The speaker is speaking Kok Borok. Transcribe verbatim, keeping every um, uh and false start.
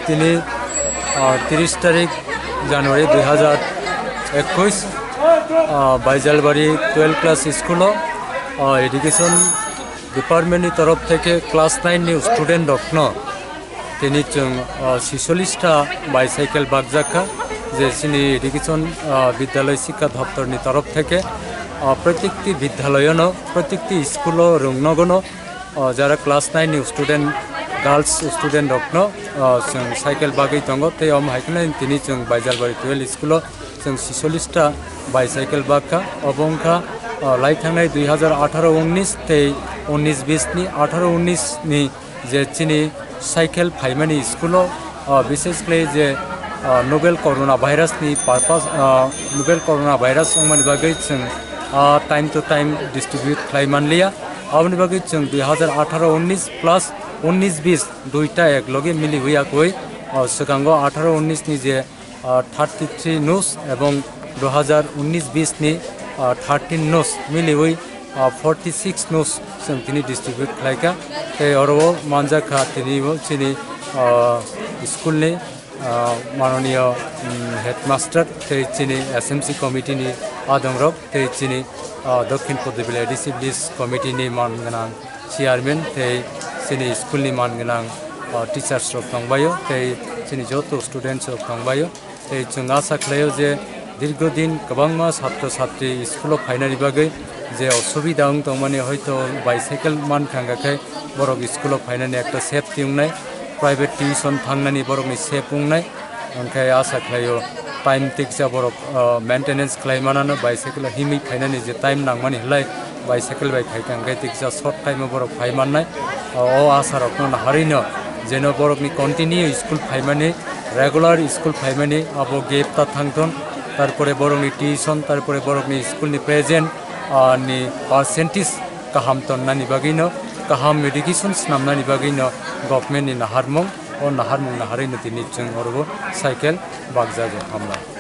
Tini, ah, tiris tarik January dui hazar ekush, ah, Baijalbari twelve class school o, ah, education department ni torof theke class nine ni student rokno tini chwng, ah, sisollis ta bicycle bakjak kha, je chini education, ah, bidyaloi sikha doptor ni torof theke, ah, protekti bidyaloyono, protekti school o rwngnogono, o, jara class nine ni student, girls student rokno, o, chwng cycle bagwi tongo, tei omo hai kheno tini chwng Baijalbari twelve school o chwng sisollis ta bicycle bakha. Obo wngkha, o, lai thangnai dui hazar atharo unnis tei unnis bis ni, atharo unnis ni je chini cycle phaimani school o, o, bishesh khlai je, o, novel corona virus ni purpose, o, novel corona virus wngmani bagwi chwng, o, time to time distribute khlai manliya. Aboni bagwi chwng dui hazar atharo unnis plus unnis bis duita ek loge miliwi yakwi, o, swkango atharo unnis ni je, o, thirty three nus ebong dui hazar unnis bis ni, o, thirteen nus miliwi, o, forty six nus chwng tini distribute khlaikha. Tei oro o manjak kha tini bo chini, o, school ni, ah, manoniyo, mm, headmaster tei chini S M C committee ni adongrok tei chini, ah, Dokhin Podubili A D C village committee ni man gwnang chairman tei chini school ni man gwnang, ah, teachers rok tongbaio tei chini joto students rok tongbaio. Tei chwng asa khlaio je dirgo din kwbangma satro satri school o phainani bagwi je osubida wng tongmani, hoito bicycle mankha, hwnkha khe borok school o phainani ekta safety wngnai, private tuition thangnani borokni safe wngnai. Hwnkhe asa khlaio time tiksa borok, ah, maintenance khlai manano, bicycle o himwi phainani je time nangmani hwlai bicycle bai phaikha, hwnkhe tiksa short time o borok phai mannai. O, o asa rokno naharwino jeno borokni continue school phaimani, regular school phaimani abo gap ta thangthon, tarpore borokni tuition, tarpore borokni school ni present, ah, ni percentage kaham tonnani bagwino, kaham education snamnani bagwino government ni naharmung, o naharmung naharwino tini chwng oro cycle bakjago. Hambai.